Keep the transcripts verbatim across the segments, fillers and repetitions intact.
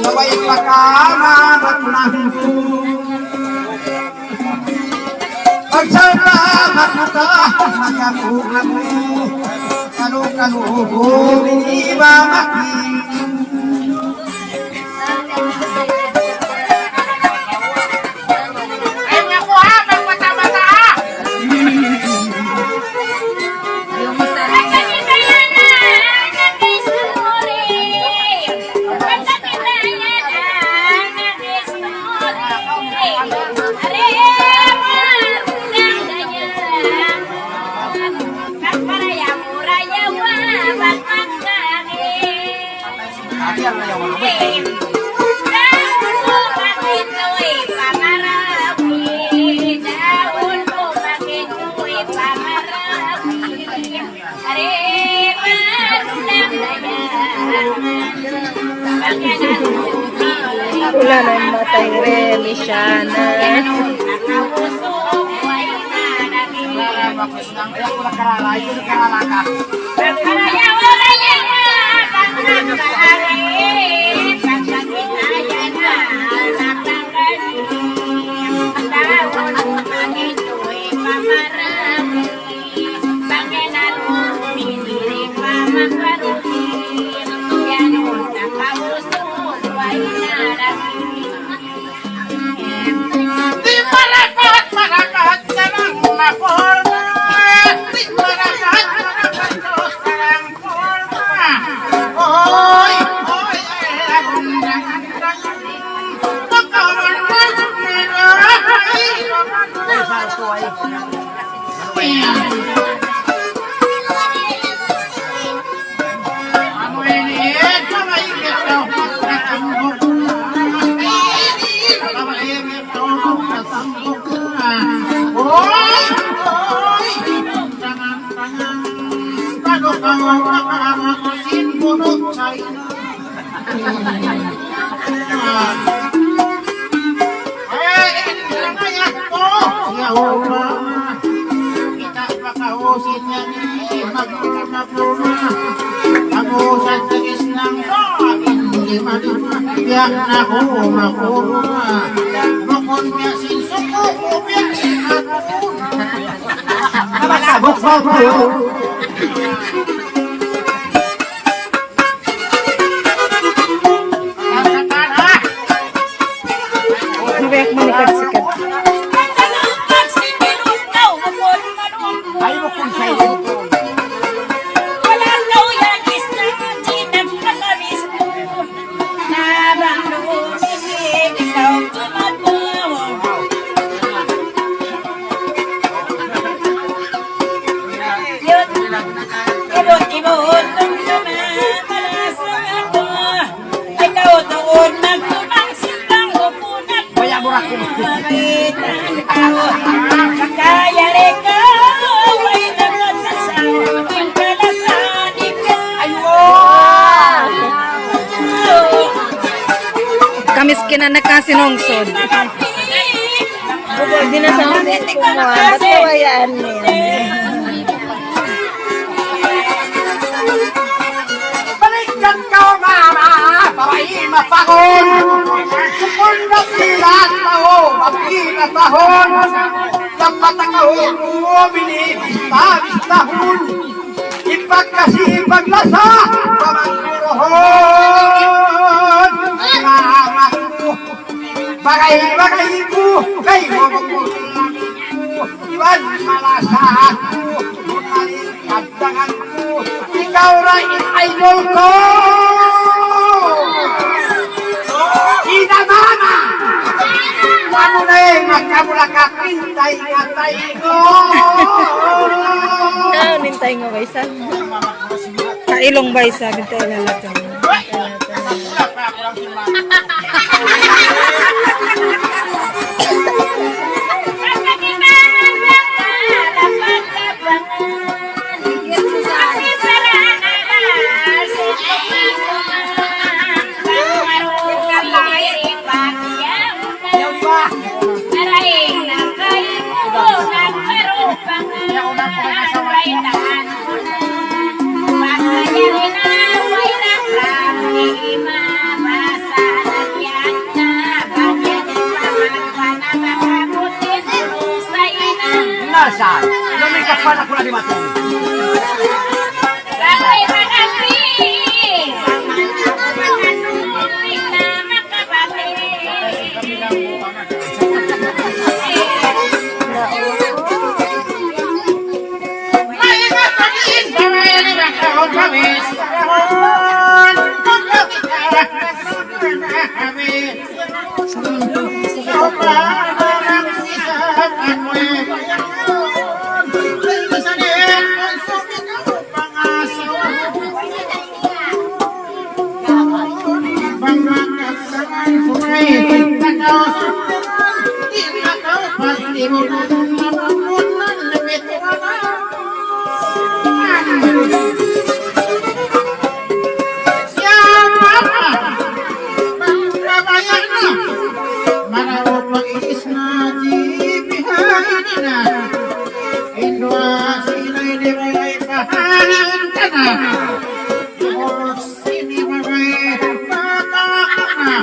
Sabay pa ka mamatulahun ku. Pagsalamat na ta, makabuang mu. Kalu-kalu, bumili ba maki. Ay, naku, ha, magmata-mata, ha. Wala' na in matay re, Misyana. Di' marapat, marapat, sarang maporma. Di' marapat, marapat, sarang porma. Oy, oy, ay, ay, ay, ay, ay. Biya' na aku, aku. Bukun biya' sin suku ku, biya' sin aku. Bukun. Biya' manikat-sikat. Ay, bukun sa iyo. Kamiskinan na kasi nungsod. Bukun di' na sa amin kumuha. Ba't kabayaan niya? Balikan kaw, mama, babai mapagun. Sukun na sila tau, babai mapagun. Dapat ang kahulu, binibista-bistahun. Ipagkasi, ipaglasa, pamangkuruhun. Mama ku, bagay-bagay ku, kay mo ku, iban malasa aku, bukaling kabtangan ku, ikaw ra in idol ku. Ina mama, unu na in magkamula ka, pintay nga tayo. Ah, nintay nga ba isa? Sa ilong ba isa? Nintay na lang. Yan. Lumikap pa na kung alimatong. Siya pa, bang kabayaan na, maraw pag-iis na di bihain na. Indua sila ini bagay pahalan ka na. Sini bagay baka ka na.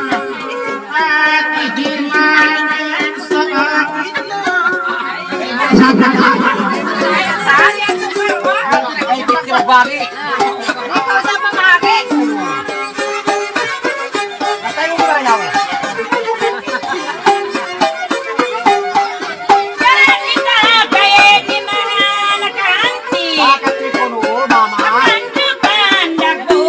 Ati di na yan sa akin na. Ay, kikil bari. Ikaw sa pamari. Patay mo ba yaw? Bakit ikaw noo, mama? Tudja.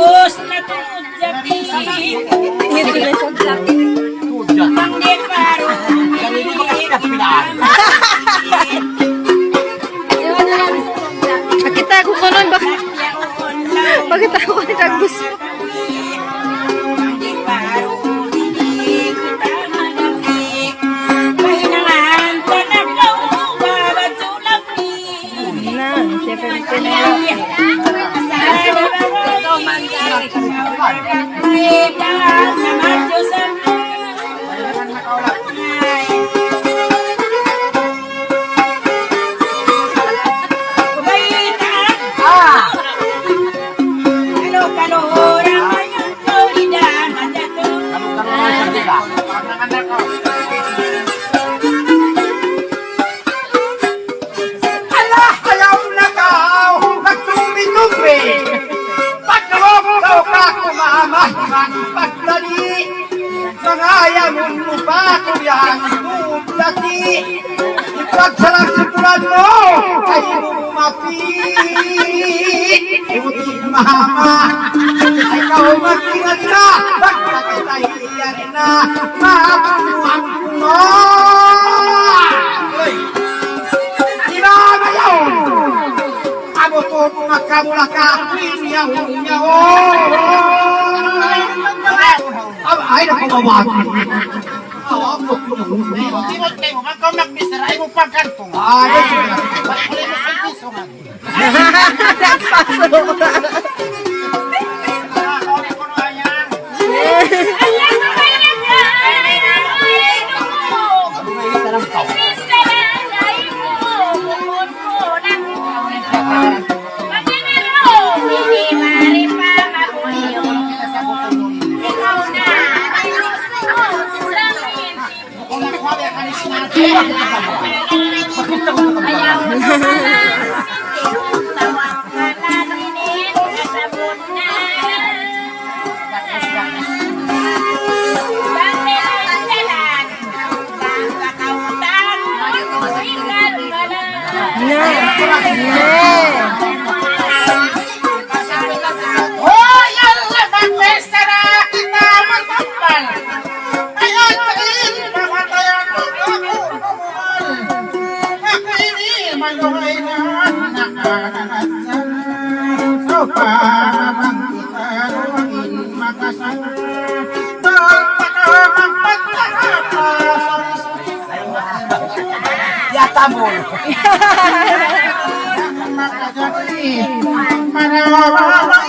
Pakita ku kanan, bak-, pakita ku kanan, bagus. Na, siyempre, Alah, ayaw na kaw magtumbi-tumbi. Pagkawag kaw ka kumamahimang pagdali. Mangayamun mu pa ku yan, tubdaki. Ipagsalag-sukulan mu, ay mu mapi. Imutin mahama. Ay kaw magtingali na, pagkakitay Yan na, maabuhan ku na. Uy. Di ba ngayon? Amu tu makamula ka, yaw, yaw. Ay, ay, naku, babago. Awa, amu ku na. Di mo, di mo, di mo, magkaunak, mister, ay mo pagkantong. Ay, ay, ay. Ba't pala mo sa piso nga? Nagpaso. Na. Na. Oh, ya Allah, magpesta na kita, magpapal. Ayaw, ayaw, pamatayan mo ako. Ako ini, maluhay na, nakananasal. So, para bang kita, makasal. Doon pa ka, magpagkahapasal. Yata mo. Para, para, para,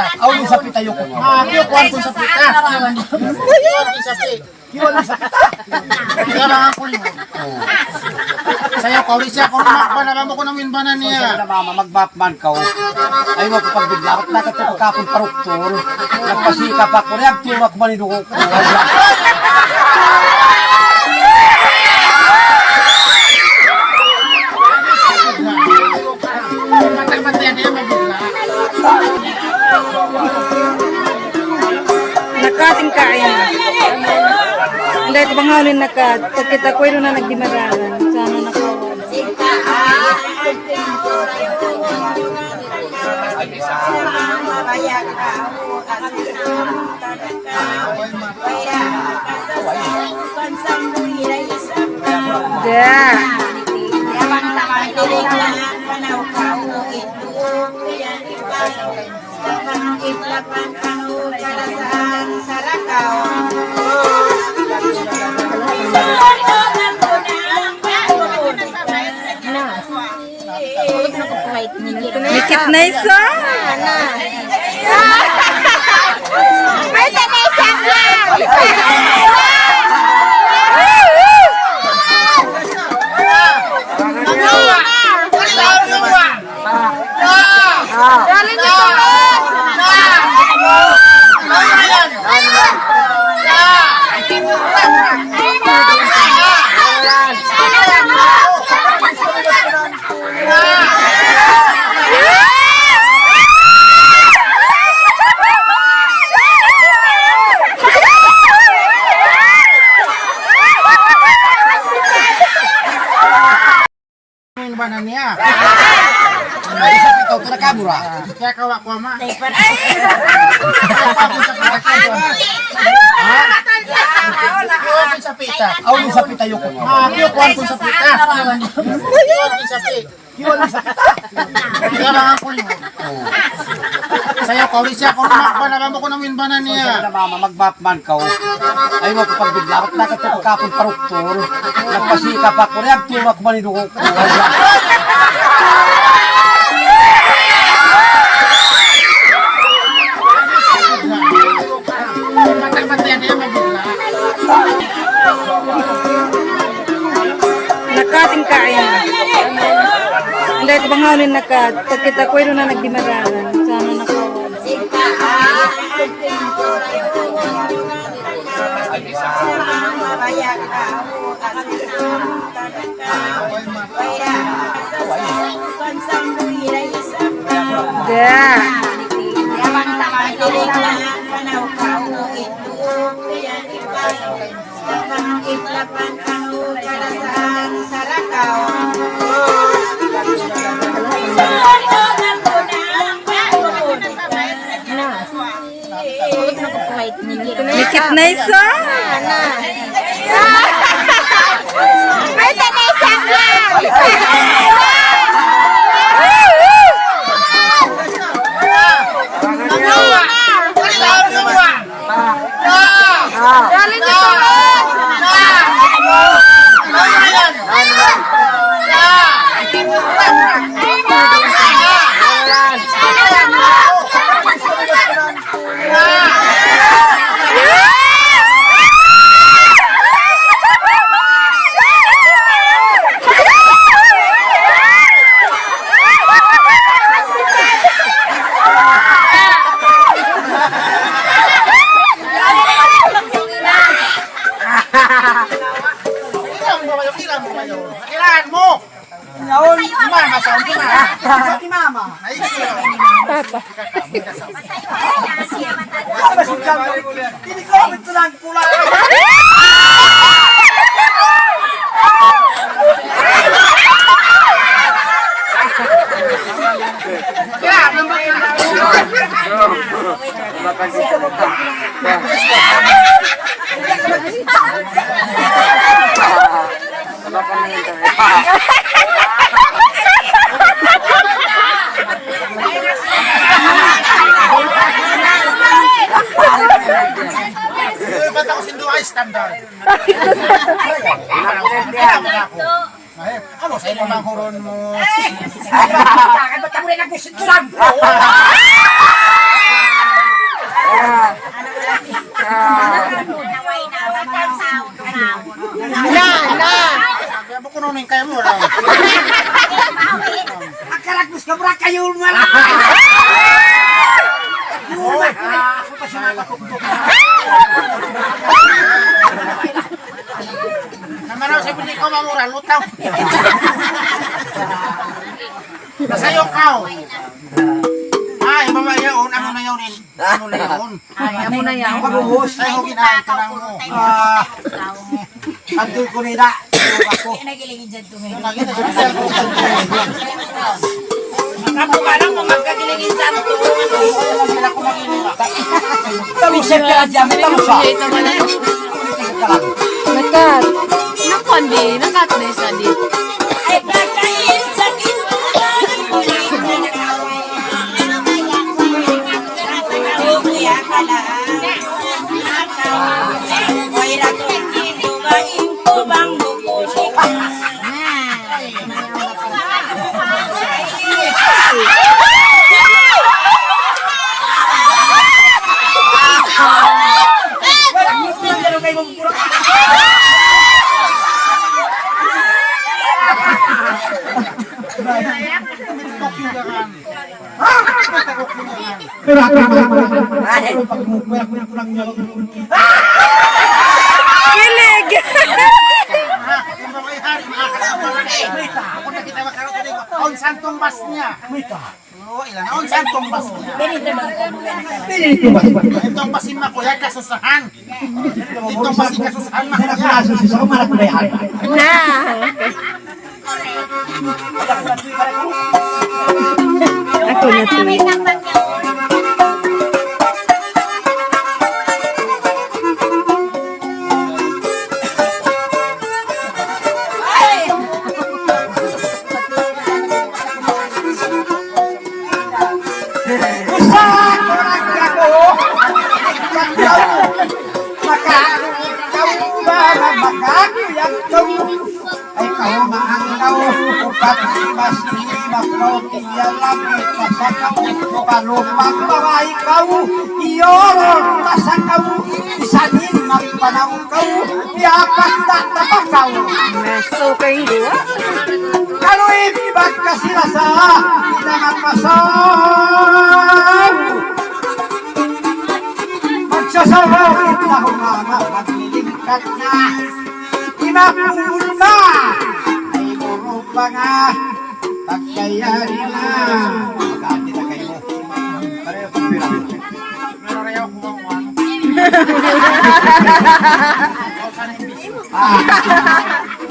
sapita. Awn sapita, yuk. Ah, yuk, kuwan ku sapita. Yuk, sapita. Yuk, sapita. Kaya lang ako yun. Sayu kaw, di' siya kaw, lumak ba na, mama ko nang minbanan niya. Mama, magmap man kaw. Ayaw mu aku pagbidlaat na ka, kapun paruktur. Nagpasikap aku, riyag tumak man in dugo ku. Nakating kain. Hindi, ito bang hawlin naka-, kita ko, ito na nagdimadalan. Sana naka- Yeah. Mikit na isa. Panan niya. Ay, sa pitaw, tura ka, mura. Kaya kawa ko, ama. Ha? Yun, sa pita. Aw, sa pita, yun. Ah, yun, kuwan ko sa pita. Yun, sa pita. Yun, sa pita. Kaya lang ako yun. Sayaw ka, uli siya, kung lumakban na ba mo ko namin ba na niya? Mama, mag-map man ka, oh. Ay, wa ko pagbigla, ba't nakatutok ka akong paruktor? Nagpasikap ako, react to, ako maniduko ko. Nakating kain. Hindi, ito bang hawlin naka-, kita ko, ito na nagdimararan. Sana nakawa. Da. Mikit na isa. Ay, tanay sa Kailangan mo. Yaun. Mama, sa akin na. Sa akin, mama. Ay, Papa. Mama, si Jam. Hindi ko alam ito lang pula. Kaya, Ba't ako sinduay standard? Ay, ano sa imo nang huron mo? Ay, ba't ako rin nagbisinduran? Na, na. Sabi mo kuno ning kayo mo lang. Akaragpus ka, mura kayo, mara. Mura kayo. Namanaw sa pili ko, mamura, lutaw. Nasayo ka, oh. Ay, mama, yaun, ano na yaun, in? Ano na yaun? Ay, amo na yan. Ay, huwag na, ito na mo. Ah, santoy ko nila. Ako. Nagilingin dyan to ngayon. Nagilingin dyan to ngayon. Kamu ka lang, mga kagilingin dyan to. Talusep ka dyan, talusep. Nakat. Nakat na isa di. Pero ako naman, ako naman, ako naman, pag mo, pag mo, pag mo, Kilig! Awn santumbas niya. Oo, ilan? Awn santumbas niya. Itong pasin makuya kasusahan. Itong pasin kasusahan makuya. Na. Aku na tuwi. Usa' orang kaku. Maka, kaw ba, maka, yan kaw. Ay, kaw maanggaw, upat mas lima kaw, tiyalam, pasakaw, kalupang babai kaw, iyorol, pasakaw, isanin, magpanaw kaw, piyapas, tatapakaw. Masuk kayo, ah. Kalu ipat kasi rasa, kita mapasaw. Magsasawa kita humama, maglilingkat na. Imapul na. Ay, buru pa nga. Pagkayari na. Magkakita kayo. Pareho pa pira. Pero reho ko bang one? Ah.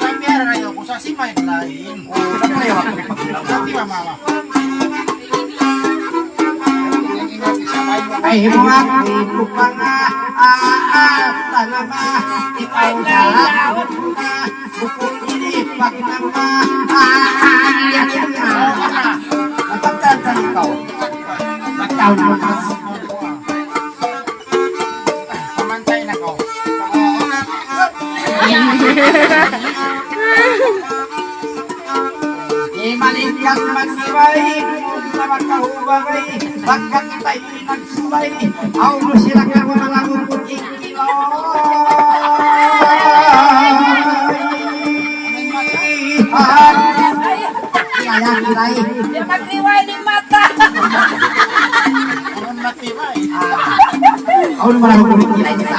Kami ara na yaku sa simay lain. Ay, mga kuko pa nga, ah, ah, tanama, ikaw na, bukul ini, pag nama, ah, ah, yan na. Napagtantan ikaw. Magtaon mo pa. Pamantay na ko. Di malingkat magsubay, na makahubagay, pagkat tayo nagsubay, aw mo sila karumalangon ko ikilaw. Kaya kilay. Dia magriway di mata. Awn man aku kulit kilay kita.